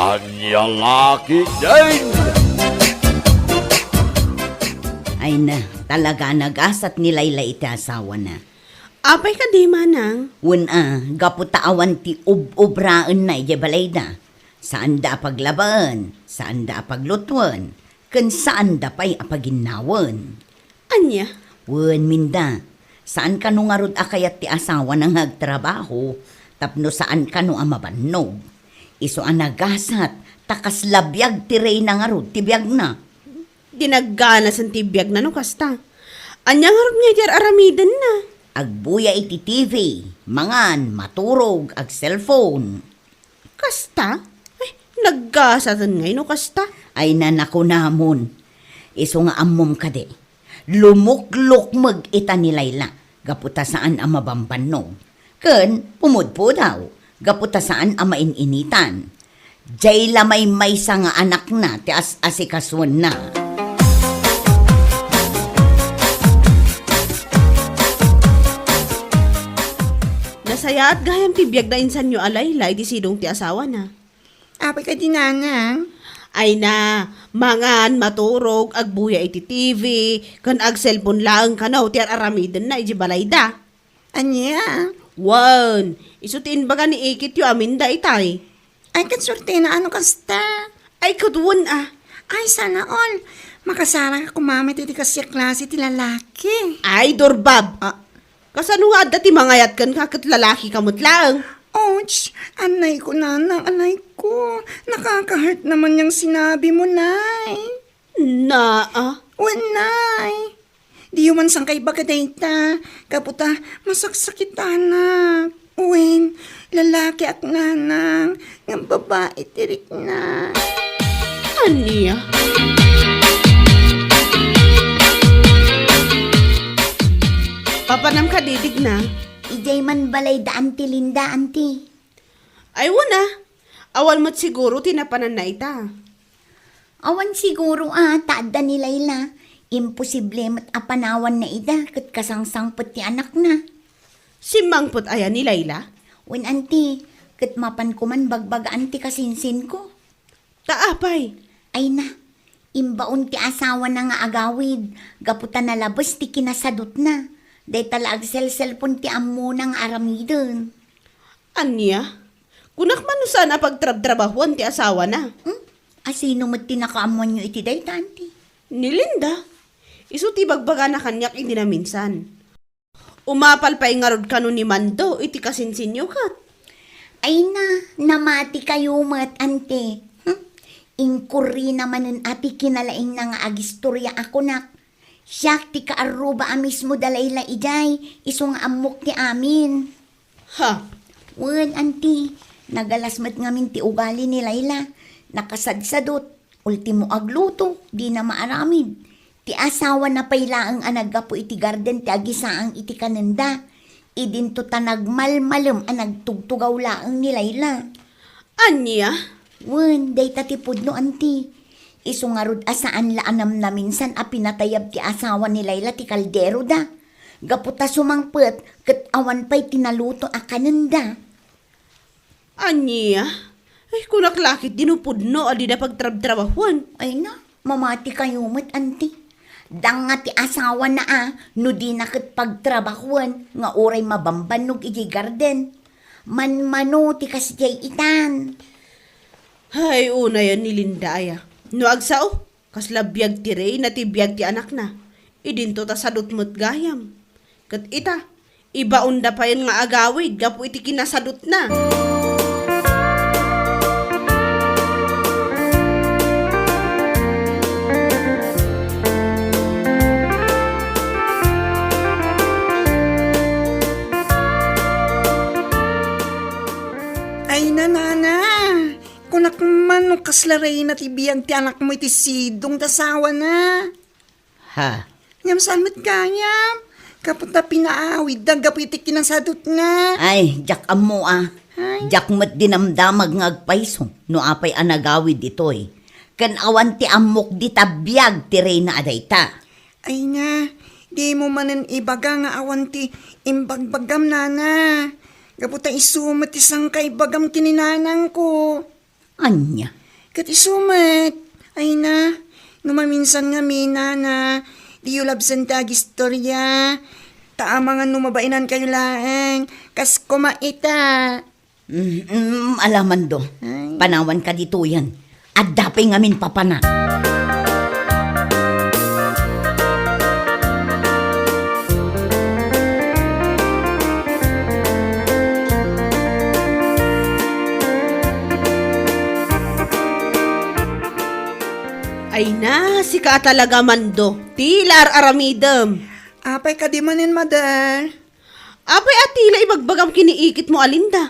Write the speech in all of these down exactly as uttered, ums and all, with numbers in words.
Ania la ketdin? Ay na, talaga nagasat ni Layla iti asawana. Apay kadi, manang? Wen a, gapu ta awan ti ub-ubraenna idiay balayda. Saanda a paglabaen, saanda a paglutuen, ken saanda pay a paginnawen. Ania? Wen, Minda, saan kano ngarud a kayat ti asawana nga agtrabaho tapno saan kano a mabannog. Isu a nagasat, ta kasla biag ti reyna ngarud ti biagna. Di nagganasen ti biagna no kasta. Ania ngarud nga iti ar-aramidenna? Agbuya iti T V, mangan, maturog, ag-cellphone. Kasta? Ay, naggasaten ngay no kasta. Ay, nanakunamon. Isu nga ammom kadi, lumuklukmeg ita ni Layla gapu ta saan a mabambannog. Ken pumudpudaw gapu ta saan a main-initan. Diay la maymaysa nga anakna ti as-asikasuenna. Nasayaat gayam ti biagna insanyo a Layla iti sidong ti asawana. Apay kadi, nanang? Ay na, mangan, maturog, agbuya iti T V, ken ag-cellphone laeng kano ti ar-aramidenna iti balayda. Ania? Wen, isu ti imbaga ni ikityo a Minda itay. Ay, ket suertena a no kasta. Ay, ket wen a. Ay, sana all. Makasaraka koma met iti kasdiay a klase ti lalaki. Ay, Dorbab. Ah. Kasano nga adda ti mangayat kenka ket lalakika met laeng? Ouch! Anayko, nanang, anayko. Nakaka-hurt naman yang sinabi mo, nay. Naa. Wen, nay. Diyo man sangkaibaga dayta, gapu ta masaksakitanak. Wen, lalakiak, nanang, ngem babai ti rikna. Ania? Papanam kadi, Digna? Idiay man balayda, Auntie Linda, Auntie. Ay, wen a. Awan met siguro ti napananna ita. Awan siguro a, ta adda ni Layla. Imposible met a panawanna ida ket kasangsangpet ti anakna. Simmangpet aya ni Layla? Wen, Auntie, ket mapan koman bagbagaan ti kasinsinko. Ta apay? Ay na, imbaon ti asawana nga agawid gapu ta nalabes ti kinasadutna. Dayta la agselselpon ti ammona nga aramiden. Ania? Kunak man no saan a pagtrabtrabahuan ti asawana. Hmm? Asino met ti nakaammoanyo iti dayta, Auntie? Ni Linda. Isu ti ibagbagana kaniak idi naminsan. Umapal pay ngarud kano ni Mando iti kasinsinyo ket. Ay na, namati kayo met, Auntie. Hmm? Inkurrina manen a ti kinalaingna nga agistorya a kunak. Siak ti kaarruba a mismo da Layla idiay, isu nga ammok ti amin. Ha? Wen, Auntie, nagalas met ngamin ti ugali ni Layla. Nakasadsadot, ultimo agluto, dina maaramid. Ti asawana pay laeng a naggapu iti garden ti agisaang iti kanenda. Idinto ta nagmalmalem a nagtugtugaw laeng ni Layla. Ania? Wen, dayta ti pudno, Auntie. Isu ngarud a saan la a namnaminsan a pinatayab ti asawa ni Layla ti kalderoda. Gapu ta sumangpet ket awan pay ti naluto a kanenda. Ania? Ay, kunak la ket dino pudno a dida pagtrabtrabahuan. Ay na, mamati kayo met, Auntie. Danga ti asawana a, no dina ket pagtrabahuan nga uray mabambannog idiay garden. Manmano ti kasdiay itan. Hay, unayen ni Linda aya. No agsao, kasla biag ti reyna ti biag ti anakna. Idinto ta sadut met gayam. Ket ita, ibaonda payen nga agawid gapu iti kinasadutna. Ay, nanana, kunak man no kasla reyna ti biag ti anakmo iti sidong ti asawana. Ha? Ngem saan met gayam? Gapu ta pinaawidda gapu iti kinasadutna. Ay, diak ammo a. Ay. Diak met dinamdamag nga agpayso no apay a nagawid ditoy. Ken awan ti ammok dita biag ti reyna a dayta. Ay na, dimo manen ibaga nga awan ti imbagbagam, nana. Gapu ta isu met ti sangkaibagam ken ni nanangko. Ania? Ket isu met, ay na, no maminsan ngamin, nana, diyo labsen ti agistorya, ta amangan no mabainankayo laeng, kas koma ita. Mm, mm, ala, Mando. Ay. Panawanka ditoyen. Adda pay ngamin papanak. Ay na, sika a talaga, Mando. Tila ar-aramidem. Apay kadi manen, mother? Apay a tila ibagbagam ken ni ikitmo a Linda?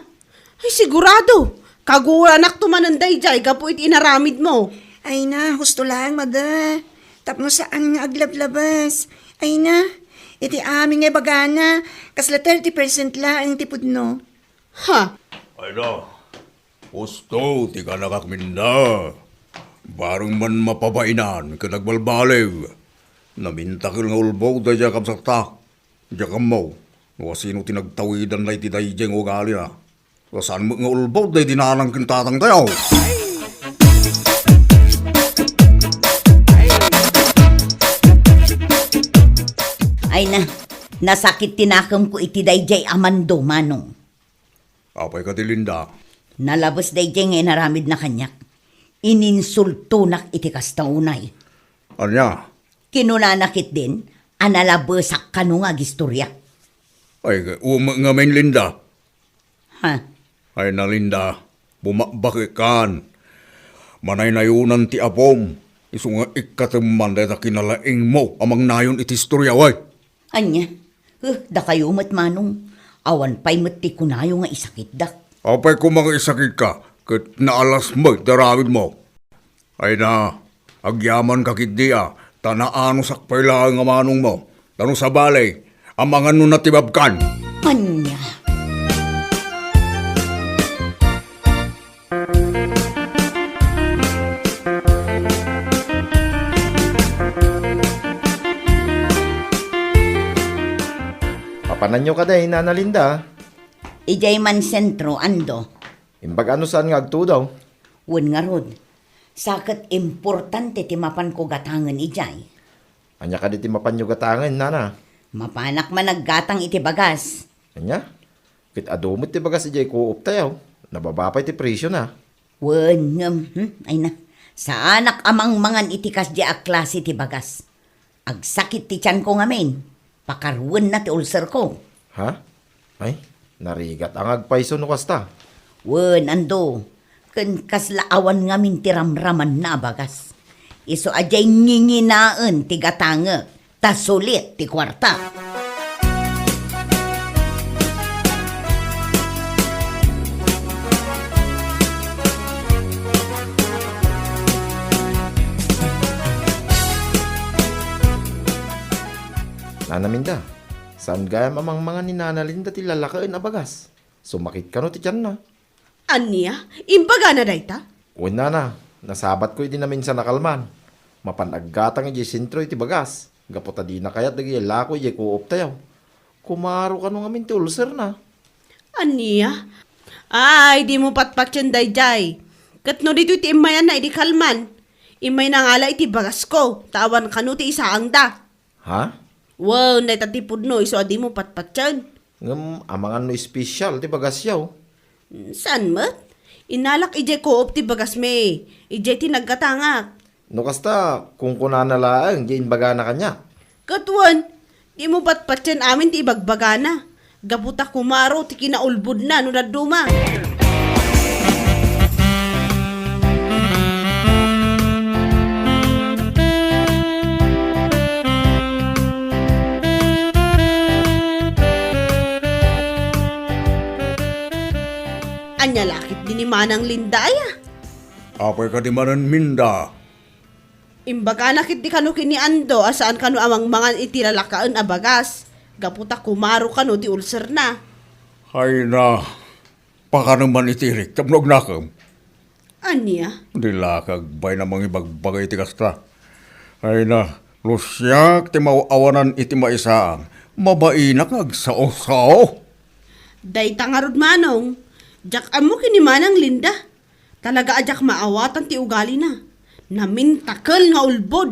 Ay, sigurado, kaguranakto manen daydiay gapu iti inaramidmo. Ay na, husto laeng, mother. Tapno saan nga aglablabas. Ay na, iti amin nga ibagana, kasla thirty percent laeng ti pudno. Ha? Ay na, husto ti kanakak, Linda. Bareng man mapabainan ken agbalbaliw. Namintakel nga ulbod daydiay a kabsatta. Diak ammo no asino ti nagtawidanna iti daydiay nga ugalina. Ta saan met nga ulbod daydi nanang ken tatangtayo. Ay na, nasakit ti nakemko iti daydiay a Mando, Manong. Apay kadi, Linda? Nalabes daydiay nga inaramidna kaniak. Ininsultonak iti kasta unay. Ania? Kinunana ketdin a nalabesak kano nga agistorya. Ay, umek ngamin, Linda. Ha? Ay na, Linda, bumakbakekkan. Manaynayonan ti apom, isu nga ikkatem man dayta kinalaingmo a mangnayon iti istorya, way. Ania? Huh, dakayo met, Manong. Awan pay met ti kunayo nga isakitdak. Apay koma nga isakitka, ket naalas met ti aramidmo. Ay na, agyamanka ketdi a, ta naanusak pay laeng a manongmo. Ta no sabali, amangan no natibabkan. Ania? Papananyo kadi, Nana Linda? Idiay man sentro, Ando. Imbag no saan nga agtudaw? Wen ngarud, sa ket importante ti mapanko gatangen idiay. Ania kadi ti mapanyo gatangen, Nana? Mapanak man aggatang iti bagas. Ania? Ket adu met ti bagas idiay co-op tayo. Nababa pay ti presyo na. Wen, ngem, hmm, ay na. Saanak a mangmangan iti kasdiay a klase ti bagas. Agsakit ti tianko ngamin. Pakaruenna ti ulcerko. Ha? Ay, narigat a nga agpayso no kasta. Wen, Ando, ken kasla awan ngamin ti ramramanna a bagas. Isu a diay nginginaen ti gatangek, ta sulit ti kuarta. Nana Minda, saan gayam a mangmangan ni Nana Linda ti lalakaen a bagas? Sumakit kano ti tianna. Ania? Imbagana dayta? Wen, Nana, nasabatko idi naminsan a kalman. Mapan aggatang idiay sentro iti bagas, gapu ta dina kayat dagiti lako idiay co-op tayo. Kumaro kano ngamin ti ulcerna. Ania? Ay, dimo patpatien daydiay. Ket no ditoy ti immayanna idi kalman, immayna nga la iti bagasko, ta awan kano ti isaangda. Ha? Wen, dayta ti pudno, isu a dimo patpatien. Ngem amangan no espesyal ti bagasyo? Saan met? Inalak idiay co-op ti bagasmi, idiay ti naggatangak. No kasta, kunkunana laeng ti imbagana kaniak. Ket wen, dimo patpatien amin ti ibagbagana. Gapu ta kumaro ti kinaulbodna no dadduma. Ania la ketdi ni Manang Linda aya? Apay kadi manen, Minda? Imbagana ketdi kano ken ni Ando a saan kano a mangmangan iti lalakaen a bagas, gapu ta kumaro kano ti ulcerna. Ay na, pakanem man iti irik tapno agnakem. Ania? Di la ka agbain a mangibagbaga iti kasta. Ay na, no siak ti maaw-awanan iti maisaang, mabainak nga agsao-sao. Dayta ngarud, Manong, diak ammo ken ni Manang Linda. Talaga a diak maawatan ti ugalina. Namintakel nga ulbod.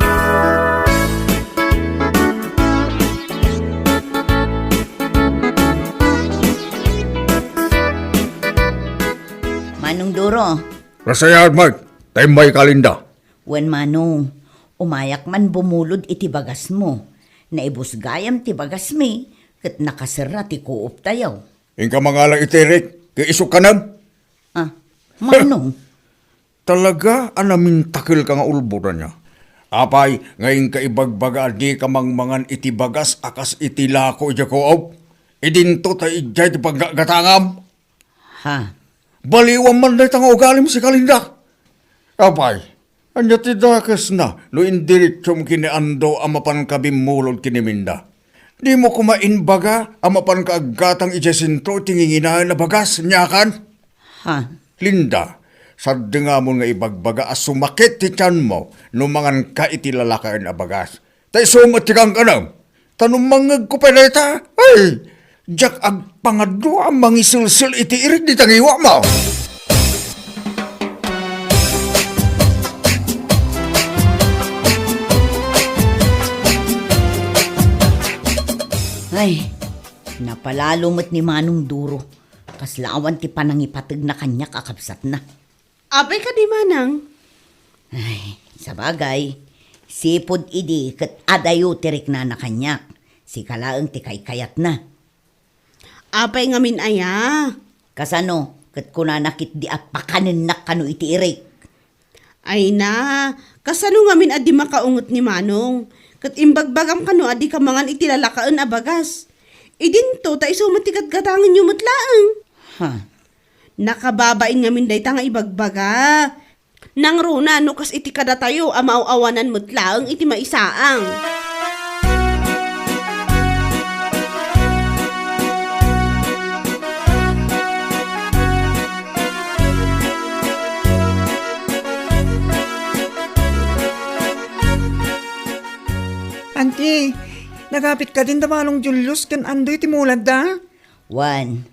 Manong Duro. Nasayaat met, ta immay ka, Linda. Wen, Manong, umayak man bumulod iti bagasmo. Naibus gayam ti bagasmi, ket nakaserra ti kuoptayo. Inka mangala iti Eric, ket isuk kanem? Ah, Manong. Talaga a namintakelka nga ulbod ania. Apay, nga inka ibagbaga a dika mangmangan iti bagas a kas iti lako idiay kuop? Idinto ta idiay ti paggatgatangam. Ha? Baliwam man dayta nga ugalim, sika, Linda. Apay, ania ti dakesna no indiretsom ken ni Ando a mapanka bimmulod ken ni Minda? Dimo koma imbaga a mapanka aggatang idiay sentro iti nginginaen a bagas, ania kan? Ha? Linda, saddengamon nga ibagbaga a sumakit ti tianmo no manganka iti lalakaen a bagas. Ta isu met ti kankanam. Ta no mangngegko pay dayta, ay, diak agpangadu a mangiselsel iti Eric dita ngiwatmo. Ay, napalalo met ni Manong Duro. Kasla awan ti panangipategna kaniak a kabsatna. Apay kadi, Manang? Ay, sabagay, sipud idi ket adayo ti riknana kaniak, sika laeng ti kaykayatna. Apay ngamin aya? Kasano, ket kunana ketdi a pakanennak kano iti Eric. Ay na, kasano ngamin a di makaunget ni Manong? Ket imbagbagam kano a dika mangan iti lalakaen a bagas. Idinto, ta isu met ti gatgatangenyo met laeng. Ha? Nakababain ngamin dayta nga ibagbaga. Nangruna no kas iti kadatayo a maaw-awanan met laeng iti maisaang. Anti, nagapit kadin da Manong Julius ken Andoy ti muladda? Wen,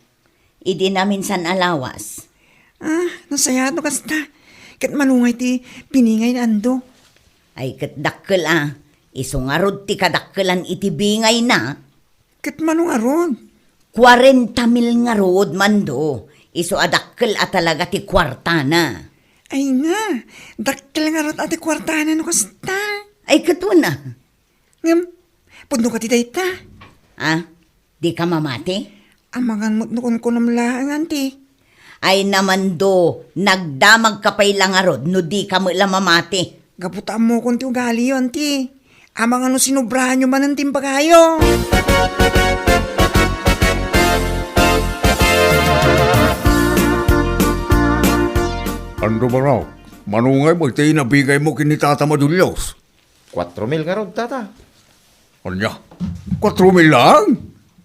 idi naminsan a lawas. Ah, nasayaat no kasta. Ket mano ngay ti biningay ni Ando? Ay, ket dakkel a. Isu ngarud ti kadakkelan iti bingayna. Ket mano ngarud? Kuarenta mil ngarud, Mando. Isu a dakkel a talaga ti kuartana. Ay nga, dakkel ngarud a ti kuartana no kasta. Ay, ket wen a. Ngem, pudno ka ti dayta? Ah, dika mamati? Amangan met no kunkunam laeng, anti. Ay na, Mando, nagdamagka pay la ngarud no dika met la mamati. Gapu ta ammokon ti ugaliyo, anti. Amangan no sinobrahanyo manen ti imbagayo. Ando, Barok, mano ngay met ti inabigaymo ken ni Tata Madulyos? Kuatro mil ngarud, Tata. Ania? Kuatro mil laeng?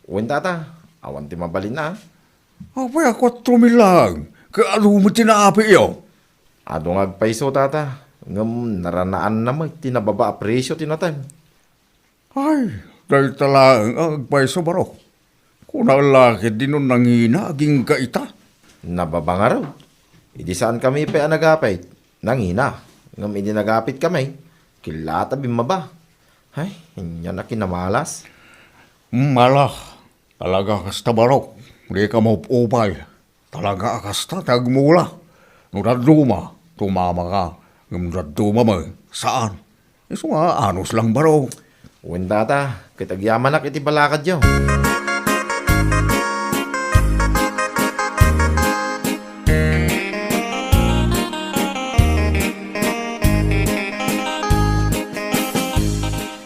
Wen, Tata. Awan ti mabalin a. Apay a kuatro mil laeng? Ket adu met ti naapiyo. Adu nga agpayso, Tata. Ngem naranaanna met ti nababa a presio ti nateng. Ay, dayta laeng a agpayso, Barok. Kuna la ketdi no nangina agingga ita. Nababa ngarud. Idi saankami pay a nagapit, nangina. Ngem idi nagapit kami, killata bimmaba. Ay, ania na kinamalas. Mala, talaga kasta, Barok. Dika maupupay. Talaga a kasta ti agmula. No dadduma, tumama ka. Ngem no dadduma met, saan. Isu nga anus lang, Barok. Wen, Tata, ket agyamanak iti balakadyo.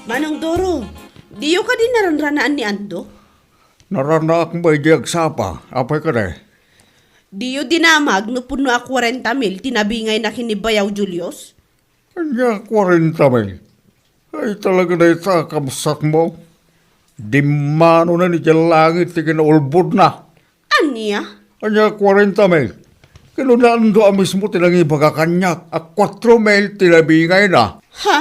Manong Doro, diyo kadi naranranaan ni Ando? Naranaak met idi agsapa, apay kadi? Diyo dinamag no pudno a kuarenta mil ti nabingayna ken ni Bayaw Julius? Ania, kuarenta mil? Ay, talaga dayta a kabsatmo. Dimmanonen idiay langit ti kinaulbodna. Ania? Ania, kuarenta mil? Ket no ni Ando a mismo ti nangibaga kaniak a kuatro mil ti nabingayna. Ha?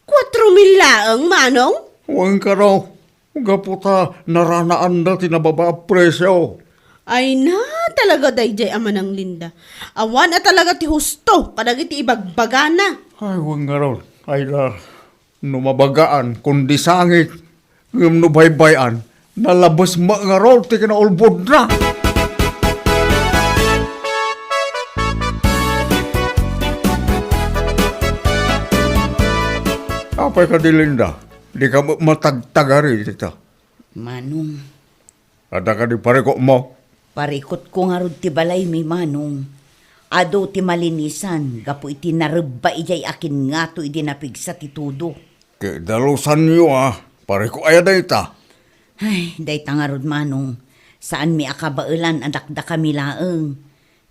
Kuatro mil laeng, Manong? Wen kano. Gapu ta naranaanda ti nababa a presio. Ay na, Talaga daydiay a manang Linda. Awan a talaga ti husto kadagiti ibagbagana. Ay, wen ngarud. Ay la, no mabagaan, kundi sangit. Ngem no baybay-an, nalabes met ngarud ti kinaulbodna. Apay kadi, Linda? Dika met matagtagari dita. Manong. Adda kadi parikutmo? Parikutko ngarud ti balaymi, Manong. Adu ti malinisan gapu iti narebba idiay akin ngato idi napigsa ti tudo. Ket dalusanyo a, pariko aya dayta? Ay, dayta ngarud, Manong. Saanmi a kabaelan a dakdakami laeng.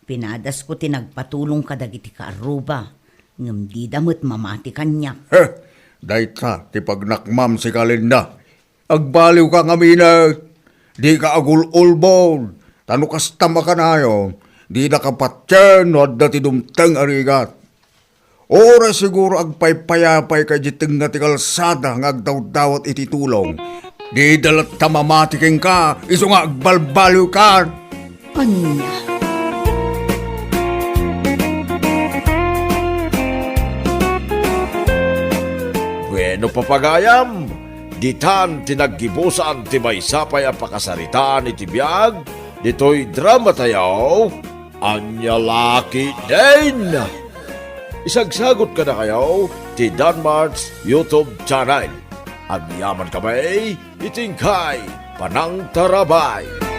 Pinadasko ti nagpatulong kadagiti kaarruba, ngem dida met mamati kaniak. He, dayta ti pagnakmam, sika Linda. Agbaliwka ngamin, dika agul-ulbod, ta no kasta a kanayon, didaka patien no adda ti dumteng a rigat. Uray siguro agpaypayapayka idiay tengnga ti kalsada nga agdawdawat iti tulong. Dida latta mamati kenka, isu nga agbalbaliwkan. Ania? Bueno, papagayam, ditan ti naggibusan ti maysa pay a pakasaritaan iti biag ditoy dramatayo, Ania La Ketdin. Isagsagut kadakayo ti Danmart's YouTube channel. Agyaman kami iti inkay panangtarabay.